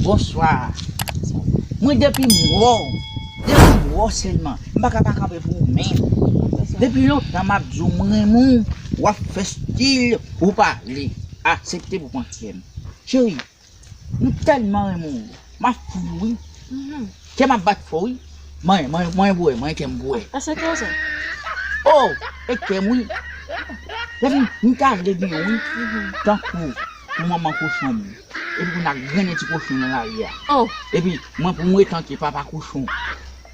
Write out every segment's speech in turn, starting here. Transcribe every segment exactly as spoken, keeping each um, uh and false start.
Bonswa. Mwen depi m wè w, depi m wè w sèlman, m pa ka pa kanpe pou ou menm. Depi lontan m ap di w m renmen w, w ap fè stil ou pale. Aksepte pou pran kè m. Cheri, m tèlman renmen w, m ap fou wi. Kè m ap bat fò wi. Mwen, mwen, mwen bwè, mwen kè m bwè. Èske kè w sa? Oh, e kè m wi. Depi m ta vle gen wi. Tankou pou manman kochon m. Epi pou n a grennen ti kochon nan lari a. Oh. Epi mwen pou m ret anke papa kochon.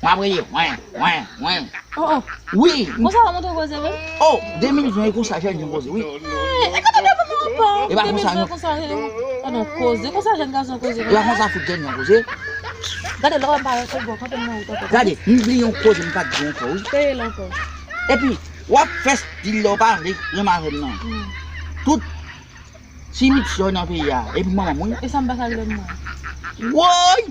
M ap rele wen, wen, wen. Oh, oh. Wi. Konsa w ap montre koze menm? Oh, de mil ven e konsa jèn jan koze wi. Eh, e kote w te konn wè pa w? E pa konsa non. Konsa jèn. Oh non, koze. Konsa jèn gason koze. E pa konsa fout jèn jan koze. Gade lè w wè m pa rete bò kanpe nan wout ankò. Gade, m bliye yon koze m pa t di w ankò wi. Peye l ankò. Epi w ap fè stil lè w pa vle renmen avè m nan. Tout Simitye nan peyi a, epi manman m wi. E sa m pa ka vle mwen. Woy!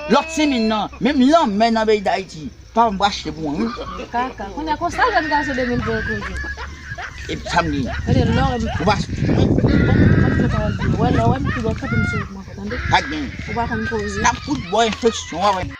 Lòt simin nan, menm lanmè nan peyi Dayiti, papa m pou achte pou mwen wi. Kaka, kounye a konsa jèn gason de mil ven koze. Epi sa m gen. Gade lè w wè m. Ou pa. Ban m fè pawòl di w. Wè lè w wè m pi bò kanpe m sou wout mwen ankò, tande? Pa gen. Ou pa konn koze. N ap fout bò enfeksyon, w ap wè.